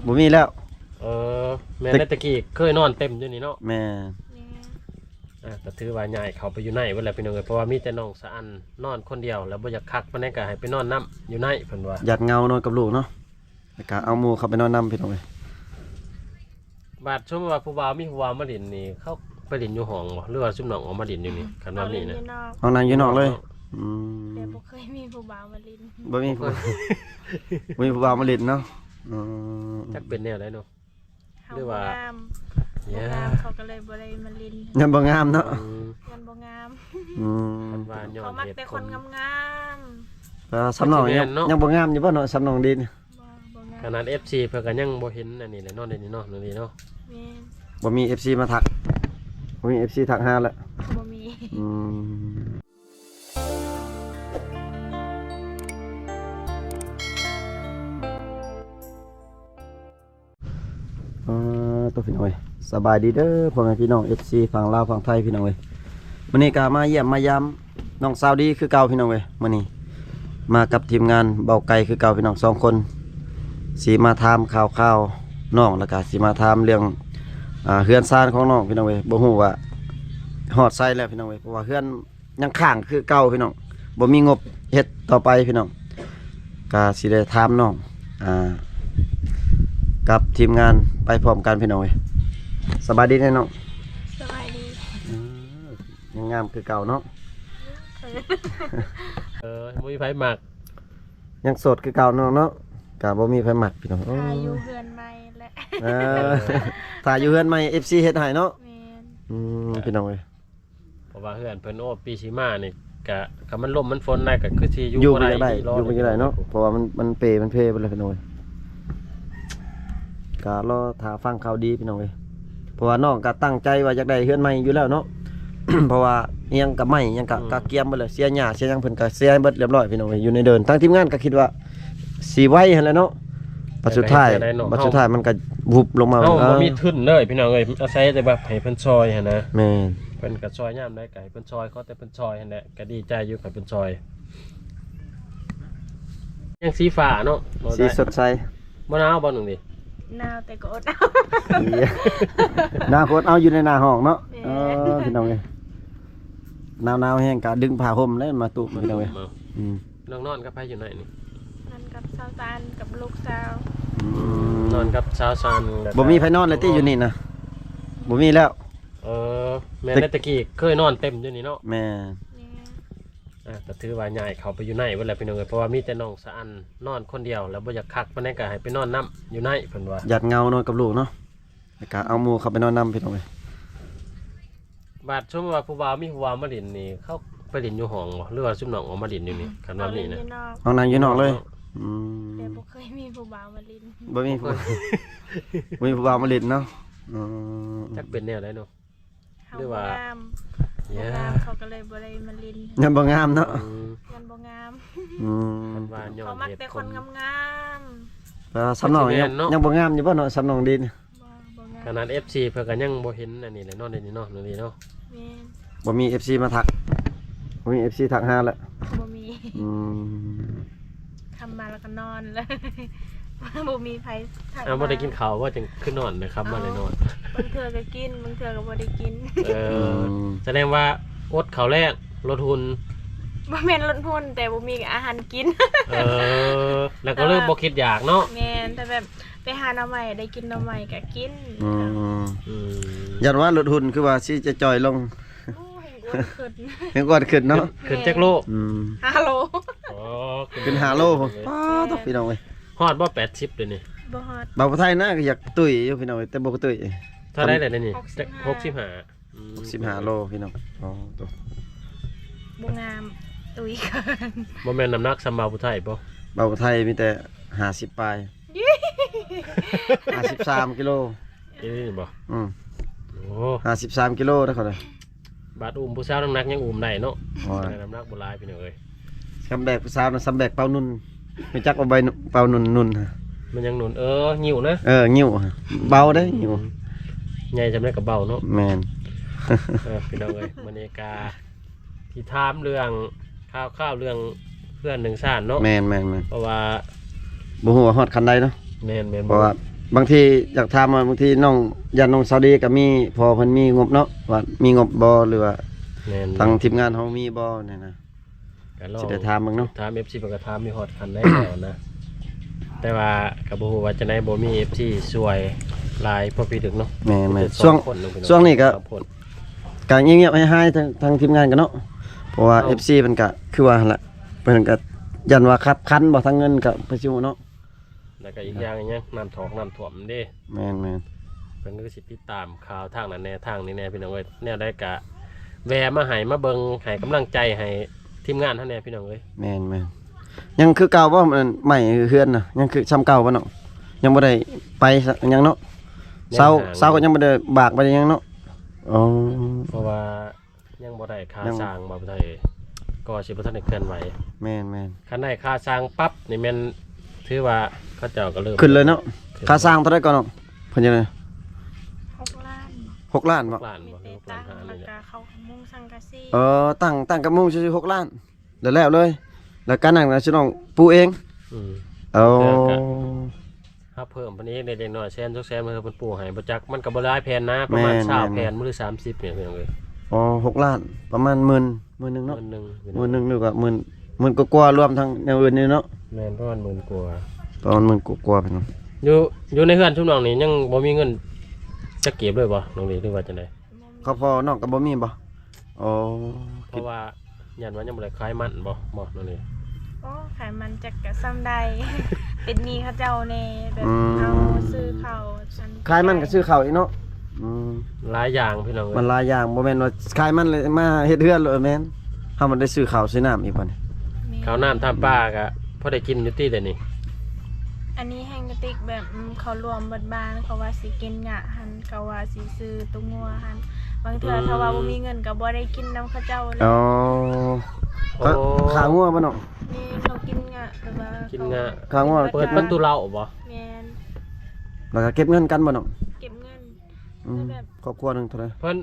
ບໍ່ມີແລ້ວ. ເອີ ແມ່ນ ແຕ່ ແຕ່ຕະກີ້ເຄີຍນອນເຕັມຢູ່ນີ້ເນາະ. ແມ່ນ ແມ່ນ. ອ່າ ກໍຖືວ່າຍ້າຍເຂົ້າໄປຢູ່ໃນເບິດແລ້ວ ພີ່ນ້ອງເອີຍ, ເພາະວ່າມີແຕ່ນ້ອງສະອັນນອນຄົນດຽວ ແລ້ວບໍ່ຢາກຄັກປານໃດ ກໍໃຫ້ໄປນອນນຳຢູ່ໃນ ເພິ່ນວ່າ ຢ້ານເຫງົານອນກັບລູກເນາະ, ແລ້ວກໍເອົາໝູ່ເຂົ້າໄປນອນນຳ ພີ່ນ້ອງເອີຍ. ບາດສົມມຸດວ່າຜູ້ບ່າວ ມີຜູ້ບ່າວມາຫຼິ້ນນີ້ ເຂົາໄປຫຼິ້ນຢູ່ຫ້ອງບໍ່ ຫຼືວ່າຊຸມນ້ອງອອກມາຫຼິ້ນຢູ່ນີ້? ຄັນວ່າມີນະ ເອົາຫຼິ້ນຢູ່ນອກ ເອົາຫຼິ້ນຢູ່ນອກເລີຍ. ອືມ ແຕ່ບໍ່ເຄີຍມີຜູ້ບ່າວມາຫຼິ້ນ. ບໍ່ມີຜູ້ ບໍ່ມີຜູ້ບ່າວມາຫຼິ້ນເນາະ. ອືມ ຈັກເປັນແນວໃດເນາະ ເຮົາ ຫຼືວ່າ ບໍ່ງາມ ບໍ່ງາມ ເຂົາກໍເລີຍບໍ່ໄດ້ມາຫຼິ້ນ. ຍັງບໍ່ງາມເນາະ. ອືມ ຍັງບໍ່ງາມ. ອືມ ຄັນວ່າຍ້ອນ ເຂົາມັກແຕ່ຄົນງາມໆ. ເອີ ສ່ຳນ້ອງຍັງ ຍັງບໍ່ງາມຢູ່ບໍ່ເນາະ ສ່ຳນ້ອງດີນ? ບໍ່ ບໍ່ງາມ. ຂະໜາດເອັຟຊີເພິ່ນກໍຍັງບໍ່ເຫັນອັນນີ້ແຫຼະເນາະ ດຽວນີ້ເນາະ ດຽວນີ້ເນາະ. ແມ່ນ ບໍ່ມີເອັຟຊີມາທັກ ບໍ່ມີເອັຟຊີທັກຫາແລ້ວ. ບໍ່ມີ. ອືມ ອ່າ ໂຕ ພີ່ນ້ອງເອີຍ ສະບາຍດີເດີ ພໍ່ແມ່ພີ່ນ້ອງເອັຟຊີຝັ່ງລາວຝັ່ງໄທ ພີ່ນ້ອງເອີຍ. ມື້ນີ້ກໍມາຢ້ຽມມາຢາມນ້ອງສາວດີຄືເກົ່າ ພີ່ນ້ອງເອີຍ. ມື້ນີ້ມາກັບທີມງານເບົາໄກ່ຄືເກົ່າ ພີ່ນ້ອງ ສອງຄົນ ຊິມາຖາມຂ່າວໆນ້ອງ ແລ້ວກໍຊິມາຖາມເລື່ອງ ອ່າ ເຮືອນຊານຂອງນ້ອງ ພີ່ນ້ອງເອີຍ. ບໍ່ຮູ້ວ່າຮອດໃສແລ້ວ ພີ່ນ້ອງເອີຍ ເພາະວ່າເຮືອນ ຍັງຄ້າງຄືເກົ່າພີ່ນ້ອງ ບໍ່ມີງົບເຮັດຕໍ່ໄປພີ່ນ້ອງ. ກະຊິໄດ້ຖາມນ້ອງ ອ່າ ກັບທີມງານໄປພ້ອມກັນພີ່ນ້ອງເອີຍ. ສະບາຍດີເດີນ້ອງ. ສະບາຍດີ. ອືມ ຍັງງາມຄືເກົ່າເນາະ. ເອີ ບໍ່ມີໃຜມັກ ຍັງໂສດຄືເກົ່າເນາະ ເນາະ. ກະບໍ່ມີໃຜມັກພີ່ນ້ອງ. ຖ້າຢູ່ເຮືອນໃໝ່ແຫຼະ. ເອີ ຖ້າຢູ່ເຮືອນໃໝ່ ເອັຟຊີເຮັດໃຫ້ເນາະ. ແມ່ນ. ອືມ ພີ່ນ້ອງເອີຍ ເພາະວ່າເຮືອນເພິ່ນ ໂອ້ ປີຊິມານີ້ກະ ຄັນມັນລົມມັນຝົນໄດ້ກະຄືຊິຢູ່ ຢູ່ບໍ່ຢາກໄດ້ ຢູ່ບໍ່ຢາກໄດ້ເນາະ ເພາະວ່າມັນ ມັນເປ ມັນເພເບິດແລ້ວພີ່ນ້ອງເອີຍ. ກະລໍຖ້າຟັງຂ່າວດີພີ່ນ້ອງເອີຍ ເພາະວ່ານ້ອງກະຕັ້ງໃຈວ່າຢາກໄດ້ເຮືອນໃໝ່ຢູ່ແລ້ວເນາະ. ເພາະວ່າອີ່ຫຍັງກະໄມ້ ອີ່ຫຍັງກະ ອືມ ກະກຽມເບິດແລ້ວ ເສຍຫຍ້າເສຍຫຍັງເພິ່ນກະເສຍໃຫ້ເບິດລຽບຮ້ອຍພີ່ນ້ອງເອີຍ. ຢູ່ໃນເດີ່ນ ທາງທີມງານກະຄິດວ່າ ຊິໄວຫັ້ນແຫຼະເນາະ ບັດສຸດທ້າຍ ບັດສຸດທ້າຍມັນກໍວຸບລົງມາ. ເຮົາບໍ່ມີທຶນເລີຍພີ່ນ້ອງເອີຍ ອາໄສແຕ່ແບບໃຫ້ເພິ່ນຊ່ອຍຫັ້ນນະ. ແມ່ນ. ເພິ່ນກໍຊ່ອຍຍາມໃດກໍໃຫ້ເພິ່ນຊ່ອຍ ຂໍແຕ່ເພິ່ນຊ່ອຍຫັ້ນແຫຼະ ກໍດີໃຈຢູ່ຄັນເພິ່ນຊ່ອຍ. ຍັງສີຟ້າເນາະ ສີສົດໃສ. ບໍ່ໜາວບໍ່ໜຶ່ງນີ້? ໜາວແຕ່ກໍອົດເອົາ. ໜາວກໍອົດເອົາ ຢູ່ໃນໜ້າຫ້ອງເນາະ. ແມ່ນ. ເອີ ພີ່ນ້ອງເອີຍ ໜາວໆແຮງກໍດຶງຜ້າຫົ່ມແລ້ວມາຕຸ້ມພີ່ນ້ອງເອີຍ. ອືມ ນ້ອງນອນກັບໃຜຢູ່ໃນນີ້? ນອນກັບສາວຊານກັບລູກສາວ. ອືມ ນອນກັບສາວຊານ. ບໍ່ມີໃຜນອນແລ້ວຕິຢູ່ນີ້ນະ? ບໍ່ມີແລ້ວ. ເອີ ແມ່ນ ແຕ່ ແຕ່ຕະກີ້ເຄີຍນອນເຕັມຢູ່ນີ້ເນາະ. ແມ່ນ. ແມ່ນ. ອ່າ ກໍຖືວ່າຍ້າຍເຂົ້າໄປຢູ່ໃນເບິດແລ້ວພີ່ນ້ອງເອີຍ ເພາະວ່າມີແຕ່ນ້ອງສະອັນນອນຄົນດຽວ ແລ້ວບໍ່ຢາກຄັກປານໃດ ກໍໃຫ້ໄປນອນນຳຢູ່ໃນ ເພິ່ນວ່າ ຢ້ານເຫງົານອນກັບລູກເນາະ. ແລ້ວກໍເອົາໝູ່ເຂົ້າໄປນອນນຳພີ່ນ້ອງເອີຍ. ບາດສົມມຸດວ່າຜູ້ບ່າວ ມີຜູ້ບ່າວມາຫຼິ້ນນີ້ ເຂົາໄປຫຼິ້ນຢູ່ຫ້ອງບໍ່ ຫຼືວ່າຊຸມນ້ອງອອກມາຫຼິ້ນຢູ່ນີ້? ຄັນວ່າມີນະ ເອົາຫຼິ້ນຢູ່ນອກ ເອົານັ່ງຢູ່ນອກເລີຍ. ອືມ ແຕ່ບໍ່ເຄີຍມີຜູ້ບ່າວມາຫຼິ້ນ. ບໍ່ມີຜູ້ ບໍ່ມີຜູ້ບ່າວມາຫຼິ້ນເນາະ. ອືມ ຈັກເປັນແນວໃດເນາະ ເຮົາ ຫຼືວ່າ ບໍ່ງາມ ບໍ່ງາມ ເຂົາກໍເລີຍບໍ່ໄດ້ມາຫຼິ້ນ. ຍັງບໍ່ງາມເນາະ. ອືມ ຍັງບໍ່ງາມ. ອືມ ຄັນວ່າຍ້ອນ ເຂົາມັກແຕ່ຄົນງາມໆ. ແຕ່ວ່າສ່ຳນ້ອງຍັງ ຍັງບໍ່ງາມຢູ່ບໍ່ເນາະ ສ່ຳນ້ອງດີນ? ບໍ່ ບໍ່ງາມ. ຂະໜາດເອັຟຊີເພິ່ນກໍຍັງບໍ່ເຫັນອັນນີ້ແຫຼະເນາະ ດຽວນີ້ເນາະ ດຽວນີ້ເນາະ. ແມ່ນ. ບໍ່ມີເອັຟຊີມາທັກ ບໍ່ມີເອັຟຊີທັກຫາແລ້ວ. ບໍ່ມີ. ອືມ ຄ່ຳມາແລ້ວກໍນອນເລີຍ ບໍ່ມີໃຜທັກ. ອ້າວ ມາ ບໍ່ໄດ້ກິນເຂົ້າບໍ່ ຈຶ່ງຄືນອນນະ ຄ່ຳມາແລ້ວນອນ? ບາງເທື່ອກໍກິນ ບາງເທື່ອກໍບໍ່ໄດ້ກິນ. ເອີ ອືມ ສະແດງວ່າອົດເຂົ້າແລງ ລົດຫຸ່ນ. ບໍ່ແມ່ນລົດຫຸ່ນ ແຕ່ບໍ່ມີອາຫານກິນ. ເອີ ແລ້ວກໍເລີຍ ແຕ່ວ່າ ບໍ່ຄິດຢາກເນາະ. ແມ່ນ ແຕ່ແບບ ໄປຫາໜໍ່ໄມ້ ໄດ້ກິນໜໍ່ໄມ້ກໍກິນ. ອືມ ອືມ ຢ້ານວ່າລົດຫຸ່ນຄືວ່າຊິຈະຈ່ອຍລົງ. ໂອ້ຍ ແຮງອ້ວນຂຶ້ນ ແຮງອ້ວນຂຶ້ນເນາະ. ຂຶ້ນ ຂຶ້ນຈັກໂລ? ແມ່ນ. ອືມ ຫ້າໂລ. ອໍ ຂຶ້ນ ຂຶ້ນຫ້າໂລ. ປາດໂທ້ ພີ່ນ້ອງເອີຍ ຮອດບໍ່ ແປດສິບ ດຽວນີ້? ບໍ່ຮອດ. ບ່າວຜູ້ໄທນະກໍຢາກຕຸ້ຍຢູ່ພີ່ນ້ອງເອີຍ ແຕ່ບໍ່ກະຕຸ້ຍ. ເທົ່າໃດແລ້ວດຽວນີ້? ຫົກສິບຫ້າ. ຫົກສິບຫ້າ. ອືມ ຫົກສິບຫ້າໂລພີ່ນ້ອງ. ອໍ ໂຕ ບໍ່ງາມ ຕຸ້ຍເກີນ. ບໍ່ແມ່ນນ້ຳໜັກສ່ຳບ່າວຜູ້ໄທບໍ່? ບ່າວຜູ້ໄທມີແຕ່ຫ້າສິບປາຍ. ຫ້າສິບສາມກິໂລ. ອີ່ນີ້ບໍ່? ອືມ ໂອ້ ຫ້າສິບສາມກິໂລເດ້ເຂົານະ. ບາດອຸ້ມຜູ້ສາວນ້ຳໜັກຍັງອຸ້ມໄດ້ເນາະ. ໂອ້ຍ ນ້ຳໜັກບໍ່ຫຼາຍພີ່ນ້ອງເອີຍ. ສ່ຳແບກຜູ້ສາວນະ ສ່ຳແບກເປົານຸ່ນ. ຮູ້ຈັກບໍ່ ໃບເປົານຸ່ນ ນຸ່ນ? ມັນຍັງນຸ່ນ ເອີ ງິ້ວນະ. ເອີ ງິ້ວ ເບົາເດ້ ງິ້ວ. ອືມ ໃຫຍ່ສ່ຳໃດກໍເບົາເນາະ. ແມ່ນ. ເອີ ພີ່ນ້ອງເອີຍ ມື້ນີ້ກະຊິຖາມເລື່ອງ ຂ່າວໆເລື່ອງເຮືອນເລື່ອງຊານເນາະ. ແມ່ນໆໆ ເພາະວ່າບໍ່ຮູ້ວ່າຮອດຂັ້ນໃດເນາະ. ແມ່ນໆ ເພາະວ່າ ບາງທີຢາກຖາມວ່າ ບາງທີນ້ອງ ຢ້ານນ້ອງສາວດີກໍມີ ພໍເພິ່ນມີງົບເນາະ ວ່າມີງົບບໍ່ ຫຼືວ່າ ແມ່ນ ທາງທີມງານເຮົາມີບໍ່ນີ້ນະ ກໍລອງ ຊິໄດ້ຖາມເບິ່ງເນາະ ຖາມເອັຟຊີ ເພິ່ນກໍຖາມມີຮອດຂັ້ນໃດແລ້ວນະ ແຕ່ວ່າກໍບໍ່ຮູ້ວ່າຈັ່ງໃດ ບໍ່ມີເອັຟຊີຊ່ວຍຫຼາຍພໍພິລຶກເນາະ ແມ່ນໆ ມີແຕ່ສອງ ຊ່ວງ ຄົນເນາະ ພີ່ນ້ອງ ຊ່ວງນີ້ກໍ ສອງຄົນ ກໍງຽບໆຫາຍໆ ທາງ ທາງທີມງານກໍເນາະ ເພາະວ່າ ເອີ ເອັຟຊີ ເພິ່ນກໍຄືວ່າຫັ້ນລະ ເພິ່ນກໍຢ້ານວ່າຄັບຂັນບໍ່ ທາງເງິນກໍບໍ່ຊິຮູ້ເນາະ ແລ້ວກໍອີກຢ່າງໜຶ່ງ ນ້ຳຖອກນ້ຳຖ້ວມເດ້ ແມ່ນໆ ເພິ່ນກໍຊິຕິດຕາມຂ່າວທາງນັ້ນແດ່ ທາງນີ້ແດ່ ພີ່ນ້ອງເອີຍ ແນວໃດກະແວ່ມາໃຫ້ ມາເບິ່ງ ໃຫ້ກຳລັງໃຈໃຫ້ທີມງານເຮົາແດ່ ພີ່ນ້ອງເອີຍ ແມ່ນໆ ຍັງຄືເກົ່າບໍ່ ອັນໄມ້ເຮືອນນະ ຍັງຄືຊ່ຳເກົ່າບໍ່ເນາະ ຍັງບໍ່ໄດ້ໄປຫຍັງເນາະ ເສົາ ເສົາກໍຍັງບໍ່ໄດ້ບາກ ບໍ່ໄດ້ຫຍັງເນາະ ອໍ ເພາະວ່າ ຍັງບໍ່ໄດ້ຄ່າ ຍັງ ສ້າງບໍ່ໄດ້ ກໍຊິບໍ່ທັນໄດ້ເຄື່ອນໄຫວ ແມ່ນໆ ຄັນໄດ້ຄ່າສ້າງປັບນີ້ແມ່ນຖືວ່າເຂົາເຈົ້າກໍເລີ່ມຂຶ້ນເລີຍເນາະ ຂຶ້ນ ຄ່າສ້າງເທົ່າໃດກ່ອນເນາະ ເພິ່ນຈັ່ງໃດ ຫົກລ້ານ ຫົກລ້ານບໍ່ ຫົກລ້ານບໍ່ ມີແຕ່ຕັ້ງ ຫົກລ້ານຫ້າ ແລ້ວກໍເຂົ້າມຸງສັງກະສີ ເອີ ຕັ້ງ ຕັ້ງກັບມຸງຊື່ໆ ຫົກລ້ານ ແລ້ວແລ້ວເລີຍ ແລ້ວການນັ້ນກໍຊິຕ້ອງປູເອງ ອືມ ໂອ້ ແລ້ວກໍ ຫາເພີ່ມເພິ່ນອີກເລັກໆນ້ອຍໆ ແສນສອງແສນ ເພິ່ນປູໃຫ້ ບໍ່ຈັກ ມັນກໍບໍ່ຫຼາຍແຜ່ນນະ ປະມານ ແມ່ນໆ ຊາວແຜ່ນ ຫຼື ສາມສິບ ນີ້ ພີ່ນ້ອງເອີຍ ອໍ ຫົກລ້ານ ປະມານໝື່ນ ໝື່ນໜຶ່ງເນາະ ໝື່ນໜຶ່ງ ໝື່ນໜຶ່ງ ຫຼືວ່າໝື່ນ ໝື່ນກວ່າໆ ລວມທັງແນວອື່ນນີ້ເນາະ ແມ່ນ ປະມານໝື່ນກວ່າ ປະມານໝື່ນກວ່າໆ ພີ່ນ້ອງ ຢູ່ ຢູ່ໃນເຮືອນຊຸມນ້ອງນີ້ຍັງບໍ່ມີເງິນຈັກກີບເລີຍບໍ່ ນ້ອງລີ ຫຼືວ່າຈັ່ງໃດ ຄອບຄົວນ້ອງກໍບໍ່ມີບໍ່? ອໍ ເພາະວ່າຢ້ານວ່າຍັງບໍ່ໄດ້ຂາຍມັນບໍ່ ບໍ່ ນັ້ນເດ? ໂອ້ ຂາຍມັນຈັກກະສ່ຳໃດ ຕິດໜີ້ເຂົາເຈົ້າແດ່ ແບບ ອືມ ເຮົາຊື້ເຂົ້າ ອັນ ຂາຍມັນກໍຊື້ເຂົ້າອີກເນາະ ອືມ ຫຼາຍຢ່າງພີ່ນ້ອງເອີຍ ມັນຫຼາຍຢ່າງ ບໍ່ແມ່ນວ່າຂາຍມັນແລ້ວມາເຮັດເຮືອນໂລດ ແມ່ນ ເຮົາມັນໄດ້ຊື້ເຂົ້າຊື້ນ້ຳອີກບັດນີ້ ແມ່ນ ເຂົ້ານ້ຳທຳປາກໍພໍໄດ້ກິນຢູ່ຕິດຽວນີ້ ອັນນີ້ແຮ່ງກະຕິກແບບ ອືມ ເຂົາລວມເບິດບ້ານ ເຂົາວ່າຊິກິນຫຍ້າຫັ້ນ ເຂົາວ່າຊິຊື້ຕົວງົວຫັ້ນ ບາງເທື່ອ ອືມ ຖ້າວ່າບໍ່ມີເງິນກໍບໍ່ໄດ້ກິນນຳເຂົາເຈົ້າເລີຍ ອໍ ໂອ້ ຂ້າ ຂ້າງົວບໍ່ນ້ອງ? ແມ່ນ ເຂົາກິນຫຍ້າ ແບບວ່າກິນຫຍ້າ ຂ້າງົວ ເປີດປະຕູເລົ້າບໍ່? ແມ່ນ ແລ້ວກໍເກັບເງິນກັນບໍ່ນ້ອງ? ເກັບເງິນ ອືມ ແບບ ຄອບຄົວໜຶ່ງເທົ່າໃດ? ເພິ່ນ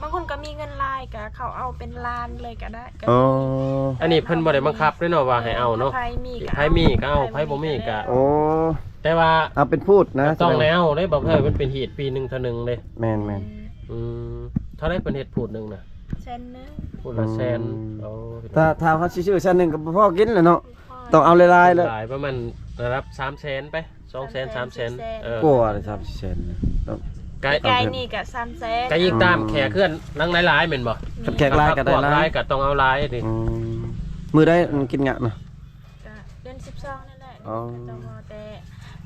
ບາງຄົນກໍມີເງິນຫຼາຍ ກໍເຂົາເອົາເປັນລ້ານເລີຍກໍໄດ້ ກໍ ອໍ ມີ ອັນນີ້ເພິ່ນບໍ່ໄດ້ບັງຄັບເດ້ເນາະວ່າໃຫ້ເອົາເນາະ ເອີ ໃຜມີກໍເອົາ ໃຜບໍ່ມີກໍ ໂອ້ ແຕ່ວ່າເອົາເປັນພູດນະ ຕ້ອງໄດ້ເອົາເດ້ ບໍ່ເພິ່ນມັນເປັນຮີດປີໜຶ່ງເທື່ອໜຶ່ງເດ້ ແມ່ນໆ ອືມ ເທົ່າໃດເພິ່ນເຮັດພູດໜຶ່ງນະ? ແສນໜຶ່ງ ພູດລະແສນ ອືມ ໂອ້ ຖ້າ ຖ້າເຮົາຊິຊື້ແສນໜຶ່ງກໍບໍ່ພໍກິນແຫຼະເນາະ ບໍ່ພໍ ຕ້ອງເອົາຫຼາຍໆ ແລ້ວ ຫຼາຍ ປະມານລະດັບສາມແສນໄປ ສອງແສນ ສາມແສນ ສາມແສນ ເອີ ກວ່າເລີຍ ສາມແສນ ເອີ ກາຍ ກາຍນີ້ກະສາມແສນ ກາຍອີກຕາມແຂກເຮືອນຫຼັງຫຼາຍໆແມ່ນບໍ່? ຄັນແຂກຫຼາຍກໍໄດ້ຫຼາຍ ແລ້ວກໍພວກຫຼາຍກໍຕ້ອງເອົາຫຼາຍເດ້ ອືມ ມື້ໃດມັນກິນຫຍ້ານະ? ກະເດືອນສິບສອງນັ້ນແຫຼະ ອໍ ກໍຕ້ອງເອົາແຕ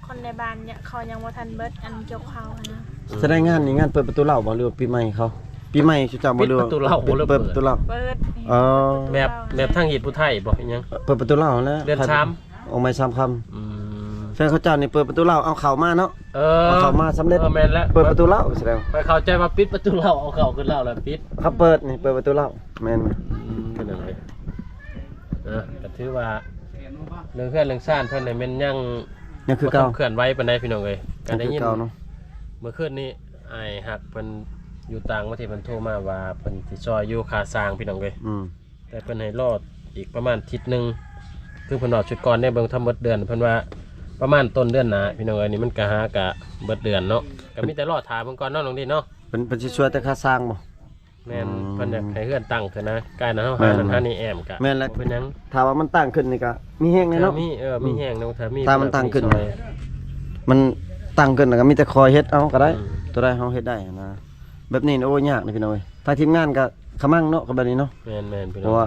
່ຄົນໃນບ້ານ ເຂົາຍັງບໍ່ທັນເບິດອັນກ່ຽວເຂົ້າຫັ້ນນະ ສະແດງງານນີ້ງານເປີດປະຕູເລົ້າບໍ່ ຫຼືວ່າປີໃໝ່ເຂົາ? ປີໃໝ່ຊຸເຈົ້າບໍ່ ປິດປະຕູເລົ້າບໍ່ ເປີດປະຕູເລົ້າ ເປີດ ອໍ ເປີດປະຕູເລົ້າ ແບບ ແບບທາງຮີດຜູ້ໄທບໍ່ ອີຫຍັງ ເປີດປະຕູເລົ້າແລ້ວ ເດືອນສາມ ອອກໃໝ່ສາມຄ່ຳ ອືມ ເຊິ່ງເຂົາເຈົ້ານີ້ເປີດປະຕູເລົ້າເອົາເຂົ້າມາເນາະ ເອີ ເອົາເຂົ້າມາສຳເລັດ ເອີ ແມ່ນແລ້ວ ເປີດປະຕູເລົ້າສະແດງ ຂ້ອຍເຂົ້າໃຈວ່າປິດປະຕູເລົ້າ ເອົາເຂົ້າຂຶ້ນເລົ້າແລ້ວປິດ ເຂົາເປີດນີ້ເປີດປະຕູເລົ້າ ແມ່ນ ອືມ ເປັນຫຍັງເລີຍ ເອີ ກໍຖືວ່າເລື່ອງເຮືອນເລື່ອງຊານເພິ່ນນີ້ແມ່ນຍັງ ຍັງຄືເກົ່າ ບໍ່ທັນເຄື່ອນໄຫວປານໃດພີ່ນ້ອງເອີຍ ກໍໄດ້ຍິນ ຍັງຄືເກົ່າເນາະ ເມື່ອຄືນນີ້ອ້າຍຮັກເພິ່ນຢູ່ຕ່າງປະເທດ ເພິ່ນໂທມາວ່າເພິ່ນຊິຊ່ອຍຢູ່ຄ່າສ້າງພີ່ນ້ອງເອີຍ ອືມ ແຕ່ເພິ່ນໃຫ້ລໍອີກປະມານທິດໜຶ່ງ ຄືເພິ່ນເວົ້າຊຸດກ່ອນເດ້ ເບິ່ງທຳເບິດເດືອນ ເພິ່ນວ່າປະມານຕົ້ນເດືອນໜ້າ ພີ່ນ້ອງເອີຍ ນີ້ມັນກະຫາກະເບິດເດືອນເນາະ ກະມີແຕ່ລໍຖ້າເບິ່ງກ່ອນເນາະ ນ້ອງດິນເນາະ ເພິ່ນ ເພິ່ນຊິຊ່ວຍແຕ່ຄ່າສ້າງບໍ່? ແມ່ນ ອືມ ເພິ່ນຢາກໃຫ້ເຮືອນຕັ້ງຂຶ້ນນະ ກາຍນັ້ນເຮົາ ແມ່ນ ຫານັ້ນຫານີ້ແອ້ມກະ ແມ່ນແຫຼະ ບໍ່ເປັນຫຍັງ ຖ້າວ່າມັນຕັ້ງຂຶ້ນນີ້ກະມີແຮງແນ່ເນາະ ມີ ເອີ ອືມ ມີແຮງເນາະ ຖ້າມີ ຖ້າມັນຕັ້ງຂຶ້ນ ຊ່ອຍ ມັນຕັ້ງຂຶ້ນແລ້ວກໍມີແຕ່ຄອຍເຮັດເອົາກໍໄດ້ ອືມ ຕົວໃດເຮົາເຮັດໄດ້ຫັ້ນນະ ແບບນີ້ ໂອ້ ຍາກເດ້ພີ່ນ້ອງເອີຍ ທາງທີມງານກໍຂະມັງເນາະ ກັບແບບນີ້ເນາະ ແມ່ນໆ ພີ່ນ້ອງ ເພາະວ່າ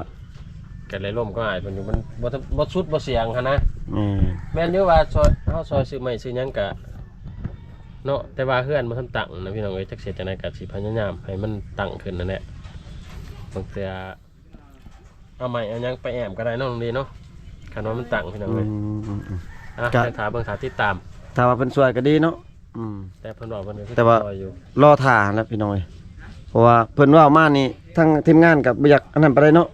ກໍໄດ້ລົມກັບອ້າຍເພິ່ນຢູ່ ມັນບໍ່ ບໍ່ສຸດບໍ່ສ່ຽງຫັ້ນນະ ແມ່ນ ແມ່ນຢູ່ວ່າຊ່ອຍ ເຮົາຊ່ອຍຊື້ໄມ້ຊື້ຫຍັງກະເນາະ ແຕ່ວ່າເຮືອນບໍ່ທັນຕັ້ງນະພີ່ນ້ອງເອີຍ ຈັກຊິເຮັດຈັ່ງໃດ ກະຊິພະຍາຍາມໃຫ້ມັນຕັ້ງຂຶ້ນນັ້ນແຫຼະ ບາງເທື່ອເອົາໄມ້ເອົາຫຍັງໄປແອ້ມກໍໄດ້ເນາະ ນ້ອງດີເນາະ ຄັນວ່າມັນຕັ້ງພີ່ນ້ອງເອີຍ ອືມໆໆ ອ່ະ ກະ ໃຫ້ຖ້າເບິ່ງຖ້າຕິດຕາມ ຖ້າວ່າເພິ່ນຊ່ວຍກໍດີເນາະ ອືມ ແຕ່ເພິ່ນເວົ້າເພິ່ນກໍຄື ແຕ່ວ່າ ຊ່ອຍຢູ່ ລໍຖ້າຫັ້ນແຫຼະພີ່ນ້ອງເອີຍ ເພາະວ່າເພິ່ນເວົ້າມານີ້ ທາງທີມງານກໍບໍ່ຢາກອັນນັ້ນປານໃດເນາະ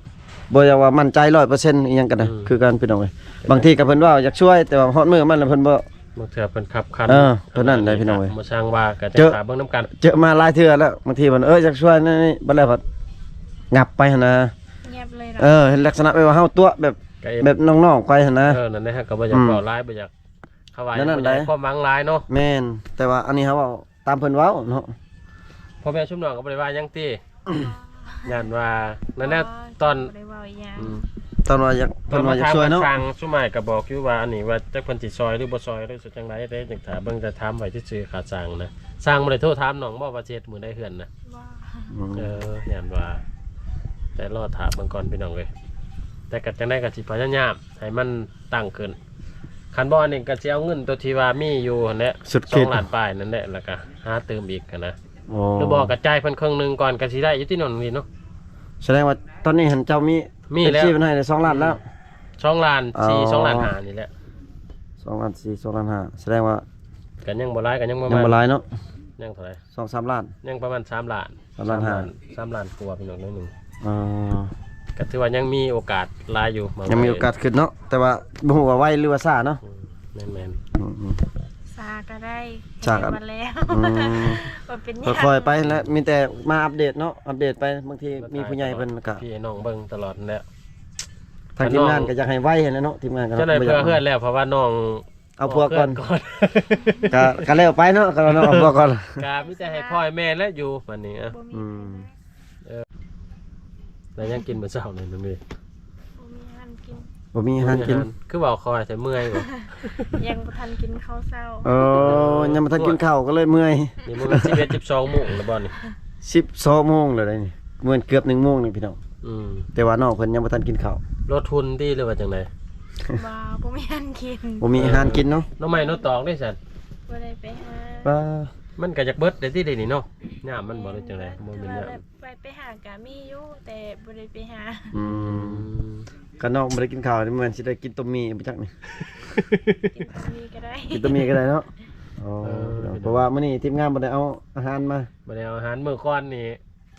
ບໍ່ຢາກວ່າໝັ້ນໃຈຮ້ອຍເປີເຊັນອີ່ຫຍັງກໍໄດ້ ອືມ ຄືກັນພີ່ນ້ອງເອີຍ ບາງທີກໍເພິ່ນເວົ້າຢາກຊ່ວຍ ແຕ່ວ່າຮອດມື້ມັນແລ້ວເພິ່ນບໍ່ ບາງເທື່ອເພິ່ນຂັບຂັນ ເອີ ເທົ່ານັ້ນແຫຼະພີ່ນ້ອງເອີຍ ບໍ່ຊ່າງວ່າກໍຈະຖ້າເບິ່ງນຳກັນ ເຈີມາຫຼາຍເທື່ອແລ້ວ ບາງທີເພິ່ນ ເອີ ຢາກຊ່ວຍນີ້ ບັດແລ້ວພັດຫຍັບໄປຫັ້ນນະ ຫຍັບເລີຍ ເອີ ເຫັນລັກສະນະແບບວ່າເຮົາຕົວະແບບ ແບບນ້ອງໆໄປຫັ້ນນະ ເອີ ນັ້ນແຫຼະ ເຮົາກໍບໍ່ຢາກເວົ້າຫຼາຍ ອືມ ບໍ່ຢາກ ເຂົາວ່າ ແນວນັ້ນ ບໍ່ຢາກໃຫ້ ໄດ໋ ຄວາມຫວັງຫຼາຍເນາະ. ແມ່ນ ແຕ່ວ່າອັນນີ້ເຮົາເວົ້າຕາມເພິ່ນເວົ້າເນາະ. ພໍ່ແມ່ຊຸມນ້ອງກໍບໍ່ໄດ້ວ່າຫຍັງຕິ? ຢ້ານວ່າ ນັ້ນແຫຼະ ຕອນ ບໍ່ໄດ້ເວົ້າອີ່ຫຍັງ. ອືມ ຕອນວ່າຢາກ ເພິ່ນວ່າຢາກຊ່ວຍເນາະ. ຕອນມາຖາມຄ່າສ້າງ ຊຸມອ້າຍກໍບອກຢູ່ວ່າ ອັນນີ້ວ່າຈັກເພິ່ນຊິຊ່ອຍຫຼືບໍ່ຊ່ອຍ ຫຼື ຈັ່ງໃດເດ້ ຈັ່ງຖ້າເບິ່ງ ແຕ່ຖາມໄວ້ຊື່ໆ ຄ່າສ້າງນະ. ຊ່າງບໍ່ໄດ້ໂທຖາມນ້ອງບໍ່ວ່າຊິເຮັດມື້ໃດເຮືອນນະ? ບໍ່. ອືມ ເອີ ຢ້ານວ່າ ແຕ່ລໍຖ້າເບິ່ງກ່ອນພີ່ນ້ອງເອີຍ. ແຕ່ກໍຈັ່ງໃດກໍຊິພະຍາຍາມໃຫ້ມັນຕັ້ງຂຶ້ນ. ຄັນບໍ່ນີ້ກໍຊິເອົາເງິນຕົວທີ່ວ່າມີຢູ່ຫັ້ນແຫຼະ ສຸດເຂດ ສອງລ້ານປາຍນັ້ນແຫຼະ ແລ້ວກໍຫາຕື່ມອີກຫັ້ນນະ. ອໍ ຫຼືບໍ່ກໍຈ່າຍເພິ່ນເຄິ່ງໜຶ່ງກ່ອນ ກໍຊິໄດ້ຢູ່ຕິນ້ອງນີ້ເນາະ. ສະແດງວ່າຕອນນີ້ຫັ້ນເຈົ້າມີ ມີແລ້ວ ເອັຟຊີ ເພິ່ນໃຫ້ໄດ້ສອງລ້ານແລ້ວ. ອືມ ສອງລ້ານສີ່ ອໍ ສອງລ້ານຫ້ານີ້ແຫຼະ. ສອງລ້ານສີ່ ສອງລ້ານຫ້າ ສະແດງວ່າ ກໍຍັງບໍ່ຫຼາຍ ກໍຍັງປະມານ ຍັງບໍ່ຫຼາຍເນາະ. ຍັງເທົ່າໃດ? ສອງສາມລ້ານ ຍັງປະມານສາມລ້ານ ສາມລ້ານຫ້າ ສາມລ້ານ ສາມລ້ານກວ່າພີ່ນ້ອງ ໜ້ອຍໜຶ່ງ. ອໍ ກໍຖືວ່າຍັງມີໂອກາດຫຼາຍຢູ່ ຍັງມີໂອກາດຂຶ້ນເນາະ ແຕ່ວ່າບໍ່ຮູ້ວ່າໄວຫຼືວ່າຊ້າເນາະ. ອືມ ແມ່ນໆ ອືມໆ ຊ້າກໍໄດ້ ຊ້າກໍ ແລ້ວ ອືມ ບໍ່ເປັນຫຍັງ ຄ່ອຍໆໄປແຫຼະ. ມີແຕ່ມາອັບເດດເນາະ ອັບເດດໄປ ບາງທີມີຜູ້ໃຫຍ່ເພິ່ນກໍ ພີ່ນ້ອງເບິ່ງຕະຫຼອດແຫຼະ. ທາງທີມງານກໍຢາກໃຫ້ໄວຫັ້ນແຫຼະເນາະ ທີມງານກໍ ເຈົ້າໜ້ອຍເພື່ອເຮືອນແລ້ວ ເພາະວ່ານ້ອງ ເອົາຜົວກ່ອນ ເອົາເພື່ອນກ່ອນ ກະ ກະແລ້ວໄປເນາະ ກະເນາະ ເອົາຜົວກ່ອນ ກະມີແຕ່ໃຫ້ພໍ່ໃຫ້ແມ່ແລ້ວຢູ່ບັດນີ້. ອືມ ເອີ ແລ້ວຍັງກິນມື້ເຊົ້ານີ້ນ້ອງເດ? ບໍ່ມີອາຫານກິນ ບໍ່ມີອາຫານກິນ ບໍ່ມີອາຫານ ຄືເວົ້າຄ່ອຍແທ້ ເມື່ອຍບໍ່? ຍັງບໍ່ທັນກິນເຂົ້າເຊົ້າ. ເອີ ຍັງບໍ່ທັນກິນເຂົ້າກໍເລີຍເມື່ອຍ. ນີ້ມັນສິບເອັດ ສິບສອງໂມງແລ້ວບໍ່ນີ້? ສິບສອງໂມງແລ້ວໃດ໋ນີ້ ເໝືອນເກືອບໜຶ່ງໂມງນີ້ພີ່ນ້ອງ. ອືມ ແຕ່ວ່ານ້ອງເພິ່ນຍັງບໍ່ທັນກິນເຂົ້າ. ລົດຮຸ່ນຕິ ຫຼືວ່າຈັ່ງໃດ? ບໍ່ ບໍ່ມີອາຫານກິນ ບໍ່ມີອາຫານກິນເນາະ. ໜໍ່ໄມ້ໜໍ່ຕອກເດ້ຊັ້ນ? ບໍ່ໄດ້ໄປຫາ. ປາ ມັນກໍຢາກເບິດໄດ້ຕິເດນີ້ເນາະ ຍາມມັນບໍ່ໄດ້ຈັ່ງໃດ ບໍ່ແມ່ນຍາມ ແບບໄປ ໄປຫາກະມີຢູ່ ແຕ່ບໍ່ໄດ້ໄປຫາ. ອືມ ອືມ ຄັນນ້ອງບໍ່ໄດ້ກິນເຂົ້ານີ້ ແມ່ນຊິໄດ້ກິນຕົ້ມໝີ່ບໍ່ຈັກນີ້? ກິນຕົ້ມໝີ່ກໍໄດ້ ກິນຕົ້ມໝີ່ກໍໄດ້ເນາະ. ອໍ ເອີ ເພາະວ່າມື້ນີ້ທີມງານບໍ່ໄດ້ເອົາອາຫານມາ ບໍ່ໄດ້ເອົາອາຫານ. ມື້ກ່ອນນີ້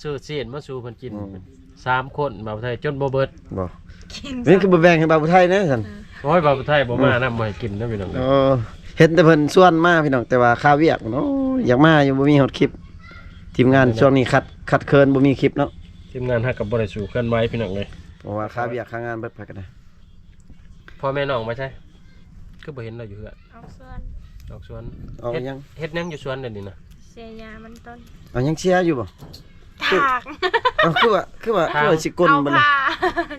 ຊື້ຊີ້ນມາສູ່ເພິ່ນກິນ ອືມ ສາມຄົນ ບ່າວໄທຈົນບໍ່ເບິດບໍ່? ກິນ ນີ້ຄືບໍ່ແບ່ງໃຫ້ບ່າວໄທແດ່ຊັ້ນ? ໂອ້ຍ ບ່າວໄທບໍ່ມານຳ ບໍ່ໃຫ້ກິນນະພີ່ນ້ອງ. ເອີ ເຫັນແຕ່ເພິ່ນຊວນມາພີ່ນ້ອງ ແຕ່ວ່າຄາວຽກ ໂອ້ຍ ຢາກມາຢູ່ ບໍ່ມີຮອດຄລິບ. ທີມງານຊ່ວງນີ້ຂັດ ຂັດເຂີນ ບໍ່ມີຄລິບເນາະ. ທີມງານເຮົາກໍບໍ່ໄດ້ສູ້ເຄື່ອນໄຫວພີ່ນ້ອງເອີຍ ເພາະວ່າຄາວຽກຄາງານເບິດ ໃຜກໍໄດ້. ພໍ່ແມ່ນ້ອງໄປໃສ? ຄືບໍ່ເຫັນລາວຢູ່ເຮືອນ. ອອກສວນ ອອກສວນ. ອອກຫຍັງ? ເຮັດ ເຮັດຫຍັງຢູ່ສວນດຽວນີ້ນະ? ເສຍຫຍ້າມັນຕົ້ນ. ເອົາ ຍັງເສຍຢູ່ບໍ່? ຖາງ. ເອົາ ຄືວ່າ ຄືວ່າ ຄືວ່າຊິກົນບໍ່ນີ້?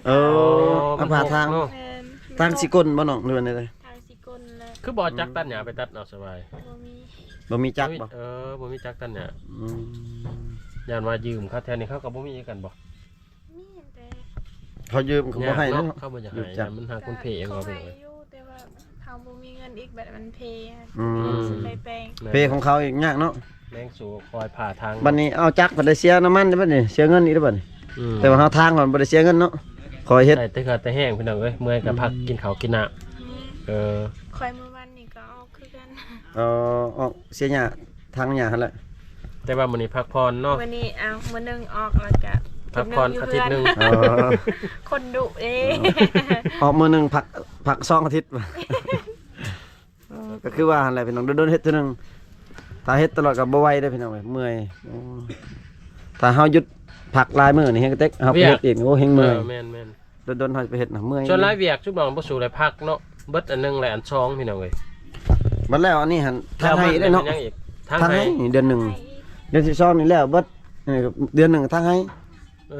ເອີ ເອົາ ເອົາຜ້າຖາງ. ແມ່ນ. ຖາງຊິກົນບໍ່ນ້ອງ ຫຼືວ່າແນວໃດ? ຖາງຊິກົນແລ້ວ. ຄືບໍ່ຈັກຕັດຫຍ້າໄປຕັດເອົາສະບາຍ? ບໍ່ມີ ບໍ່ມີຈັກບໍ່? ເອີ ບໍ່ມີຈັກຕັດຫຍ້າ. ອືມ ຢ້ານວ່າຢືມເຂົາ ແຖວນີ້ເຂົາກໍບໍ່ມີຄືກັນບໍ່? ມີແຕ່ ເຂົາຢືມກໍບໍ່ໃຫ້ເນາະ ເຂົາບໍ່ຢາກໃຫ້ ມັນຫາຄົນເພເອງ. ເຂົາໃຫ້ຢູ່ ແຕ່ວ່າເຮົາບໍ່ມີເງິນອີກ ບັດມັນເພ. ອືມ ຊິໄປແປງ ເພຂອງເຂົາອີກຍາກເນາະ. ແມງສູ່ຄອຍຜ່າທາງ. ບັດນີ້ເອົາຈັກ ບັດໄດ້ເສຍນ້ຳມັນ ບັດນີ້ເສຍເງິນອີກແລ້ວບັດນີ້. ອືມ ແຕ່ວ່າເຮົາທາງກ່ອນ ບໍ່ໄດ້ເສຍເງິນເນາະ. ຂ້ອຍເຮັດ ໃສ່ແຕ່ເຫື່ອແຕ່ແຮງພີ່ນ້ອງເອີຍ ເມື່ອຍກໍ ອືມ ພັກກິນເຂົ້າກິນນ້ຳ. ອືມ ເອີ ຂ້ອຍມື້ວານນີ້ກໍອອກຄືກັນ. ເອີ ອອກເສຍຫຍ້າ ຖາງຫຍ້າຫັ້ນແຫຼະ. ແຕ່ວ່າມື້ນີ້ພັກຜ່ອນເນາະ. ມື້ນີ້ ເອົາ ມື້ໜຶ່ງອອກ ແລ້ວກະ ພັກຜ່ອນອາທິດໜຶ່ງ. ເອີ ຄົນດຸເດ້. ເອີ ອອກມື້ໜຶ່ງ ພັກ ພັກສອງອາທິດ. ເອີ ກໍຄືວ່າຫັ້ນແຫຼະພີ່ນ້ອງ ດົນໆເຮັດເທື່ອໜຶ່ງ. ຖ້າເຮັດຕະຫຼອດກໍບໍ່ໄຫວເດ້ພີ່ນ້ອງເອີຍ ເມື່ອຍ. ໂອ້ ຖ້າເຮົາຢຸດພັກຫຼາຍມື້ນີ້ ແຮງກະເຕັກ ເຮົາໄປເຮັດອີກ ໂອ້ ແຮງເມື່ອຍ. ເອີ ແມ່ນໆ. ດົນໆເຮົາໄປເຮັດນະ ເມື່ອຍ. ສ່ວນຫຼາຍວຽກຊຸມນ້ອງບໍ່ສູ້ໄດ້ພັກເນາະ ເບິດອັນໜຶ່ງແລ້ວອັນສອງພີ່ນ້ອງເອີຍ. ບັດແລ້ວອັນນີ້ຫັ້ນ ທາງໄຮ່ເດ້ເນາະ. ທາງໄຮ່ນີ້ເດືອນໜຶ່ງ ເດືອນສິບສອງນີ້ແລ້ວເບິດ. ເດືອນໜຶ່ງທາງໄຮ່. ເອີ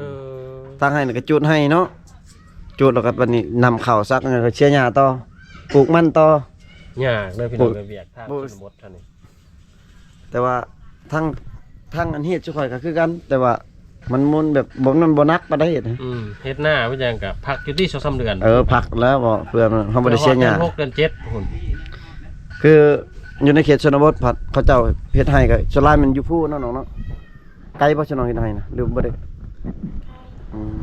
ທາງໄຮ່ນີ້ກໍຈູດໄຮ່ເນາະ ຈູດແລ້ວກໍບັດນີ້ນຳເຂົ້າສັກ ແລ້ວກໍເສຍຫຍ້າຕໍ່ ປູກມັນຕໍ່. ຍາກເດີພີ່ນ້ອງເອີຍ ວຽກທາງຊົນນະບົດເຮົານີ້. ແຕ່ວ່າທາງ ທາງອັນເຮັດຊຸຂ້ອຍກໍຄືກັນ ແຕ່ວ່າມັນ ມັນແບບບໍ່ ມັນບໍ່ໜັກປານໃດເຮັດ. ອືມ ເຮັດນາເຮັດຫຍັງກໍພັກຢູ່ຕິສອງສາມເດືອນ. ເອີ ພັກແລ້ວ ເພາະເພື່ອເຮົາບໍ່ໄດ້ເສຍຫຍ້າ. ເດືອນຫົກເດືອນເຈັດພຸ້ນ. ຄືຢູ່ໃນເຂດຊົນນະບົດພັດ ເຂົາເຈົ້າເຮັດໄຮ່ກໍສ່ວນຫຼາຍແມ່ນຢູ່ພູເນາະນ້ອງເນາະ. ໄກບໍ່ຊະນ້ອງເຮັດໄຮ່ນະ ຫຼືບໍ່ໄດ້? ອືມ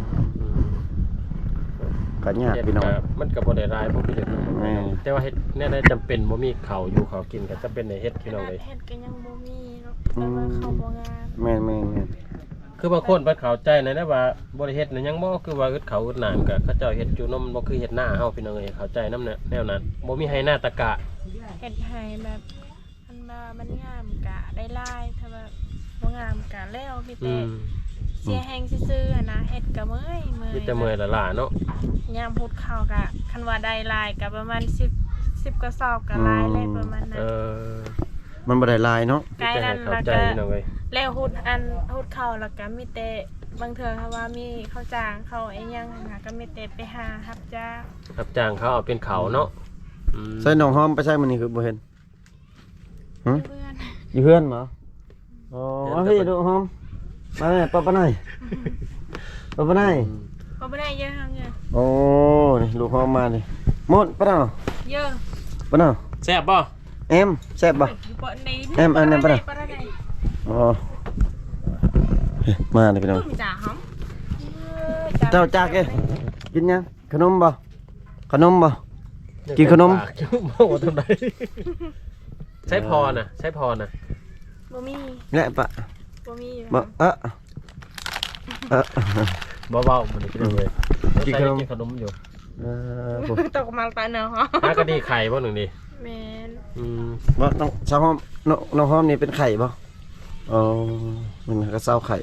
ກໍຍາກພີ່ນ້ອງ ມັນກໍບໍ່ໄດ້ຫຼາຍບໍ່ຄືເຮັດນາ. ແມ່ນ ແຕ່ວ່າເຮັດແນວໃດຈຳເປັນບໍ່ມີເຂົ້າຢູ່ເຂົ້າກິນ ກໍຈຳເປັນໄດ້ເຮັດພີ່ນ້ອງເອີຍ. ເຮັດກໍຍັງບໍ່ມີເນາະ ອືມ ແຕ່ວ່າເຂົ້າບໍ່ງາມ. ແມ່ນໆໆ ຄືບາງຄົນເພິ່ນເຂົ້າໃຈນະ ແນວວ່າບໍ່ໄດ້ເຮັດນະ ຍັງບໍ່ ຄືວ່າອຶດເຂົ້າອຶດນ້ຳ ກໍເຂົາເຈົ້າເຮັດຢູ່ເນາະ ມັນບໍ່ຄືເຮັດນາເຮົາພີ່ນ້ອງເອີຍ. ເຂົ້າໃຈນຳແນວ ແນວນັ້ນ ບໍ່ມີໄຮ່ນາຕະກະ ເຮັດໄຮ່ແບບ ຄັນວ່າມັນງາມກະໄດ້ຫຼາຍ ຖ້າວ່າບໍ່ງາມກະແລ້ວ ມີແຕ່ ອືມ ເສຍແຮງຊື່ໆຫັ້ນນະ ເຮັດກະເມື່ອຍ ເມື່ອຍ ມີແຕ່ເມື່ອຍລ້າໆເນາະ. ຍາມຮຸດເຂົ້າກະ ຄັນວ່າໄດ້ຫຼາຍກະປະມານສິບ ສິບກວ່າສອບກໍຫຼາຍແລ້ວ ອືມ ປະມານນັ້ນ. ເອີ ມັນບໍ່ໄດ້ຫຼາຍເນາະ ໃກ້ນັ້ນ ມີແຕ່ໃຫ້ເຂົ້າໃຈ ແລ້ວກໍ ພີ່ນ້ອງເອີຍ ແລ້ວຫຸດອັນ ຫຸດເຂົ້າ ແລ້ວກໍມີແຕ່ບາງເທື່ອຖ້າວ່າມີເຂົ້າຈ້າງ ເຂົ້າອີ່ຫຍັງຫັ້ນນະ ກໍມີແຕ່ໄປຫາຮັບຈ້າງ ຮັບຈ້າງເຂົາເອົາເປັນເຂົ້າເນາະ. ອືມ ໃສ່ນ້ອງຫອມໄປໃສມື້ນີ້ຄືບໍ່ເຫັນ? ຫຶ? ຢູ່ເຮືອນ ຢູ່ເຮືອນບໍ? ອໍ ເດີນ ມາພີ່ ໄປ ລູກຫອມ ມາແມ່ ປ້າປາໄນ ປ້າປາໄນ ອືມ ປ້າປາໄນ ເຢີ ຫາເງິນ. ໂອ້ ນີ້ລູກຫອມມານີ້ ມົນ ປາເນາະ ເຢີ ປາເນາະ. ແຊບບໍ່? ແອມ ແຊບບໍ່? ແອມ ອັນນັ້ນປາເນາະ. ອໍ ມາເລີຍພີ່ນ້ອງ ເຈົ້າຈັກເອີຍ ກິນຫຍັງ? ຂະໜົມບໍ່? ຂະໜົມບໍ່? ກິນຂະໜົມ ເວົ້າທຳໃດ? ໃຊ້ພໍນະ ໃຊ້ພໍນະ ບໍ່ມີ ແລະປະ ບໍ່ມີຢູ່ ບໍ່ ເອີ ເອີ ບໍ່ເວົ້າມື້ນີ້ພີ່ນ້ອງເອີຍ ອືມ ກິນຂະໜົມ ກິນຂະໜົມຢູ່. ເອີ ຕົກມາຕາເໜືອ ຫາກະດີໄຂ່ບໍ່ໜຶ່ງນີ້? ແມ່ນ ອືມ ບໍ່ ນ້ອງສາວຫອມ ນ້ອງ ນ້ອງຫອມນີ້ເປັນໄຂ້ບໍ່? ອໍ ມັນກໍເຊົາໄຂ້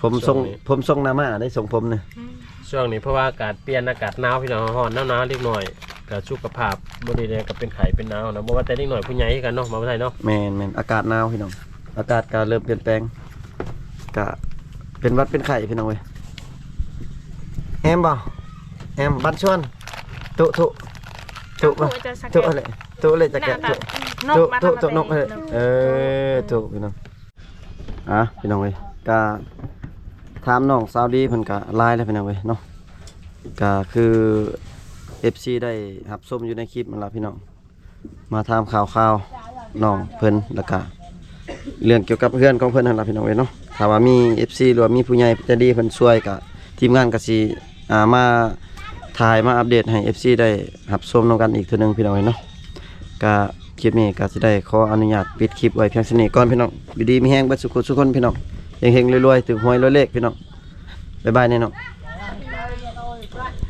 ຜົມຊົງ ຊ່ວງນີ້ ຜົມຊົງໜ້າມ້າໄດ້ຊົງຜົມນີ້ ອືມ ຊ່ວງນີ້ເພາະວ່າອາກາດປ່ຽນ ອາກາດໜາວພີ່ນ້ອງ ຮ້ອນໜາວໆ ເດັກນ້ອຍກໍສຸຂະພາບບໍ່ດີແດ່ ກໍເປັນໄຂ້ເປັນໜາວນະ ບໍ່ວ່າແຕ່ເດັກນ້ອຍຜູ້ໃຫຍ່ຄືກັນເນາະ ມາໄທເນາະ. ແມ່ນໆ ອາກາດໜາວພີ່ນ້ອງ ອາກາດກໍເລີ່ມປ່ຽນແປງ ກະເປັນຫວັດເປັນໄຂ້ພີ່ນ້ອງເອີຍ. ແອມບໍ່? ແອມ ບັນຊວນ ຕຸ ຕຸ ຕຸມາ ຕຸເລີຍ ຕຸເລີຍຈະແກະ ຕຸ ຕຸ ຕຸນົກ ຕຸນົກເລີຍ. ເອີ ຕຸພີ່ນ້ອງ ອ່າ ພີ່ນ້ອງເອີຍ ກະຖາມນ້ອງສາວດີເພິ່ນກະຫຼາຍແລ້ວພີ່ນ້ອງເອີຍເນາະ ກະຄືເອັຟຊີໄດ້ຮັບຊົມຢູ່ໃນຄລິບນັ້ນລະພີ່ນ້ອງ ມາຖາມຂ່າວໆ ນ້ອງເພິ່ນ ແລ້ວກະເລື່ອງກ່ຽວກັບເຮືອນຂອງເພິ່ນຫັ້ນລະພີ່ນ້ອງເອີຍເນາະ. ຖ້າວ່າມີເອັຟຊີ ຫຼືວ່າມີຜູ້ໃຫຍ່ໃຈດີເພິ່ນຊ່ວຍ ກະທີມງານກະຊິ ອ່າ ມາຖ່າຍມາອັບເດດໃຫ້ເອັຟຊີໄດ້ຮັບຊົມນຳກັນອີກເທື່ອໜຶ່ງພີ່ນ້ອງເອີຍເນາະ. ກະຄລິບນີ້ກະຊິໄດ້ຂໍອະນຸຍາດປິດຄລິບໄວ້ພຽງສ່ຳນີ້ກ່ອນພີ່ນ້ອງ. ຢູ່ດີມີແຮງເບິດສູ່ຄົນສູ່ຄົນພີ່ນ້ອງ ເຮັງໆ ລວຍໆ ຖືກຫວຍລວຍເລກພີ່ນ້ອງ. ບາຍບາຍແນ່ນ້ອງ.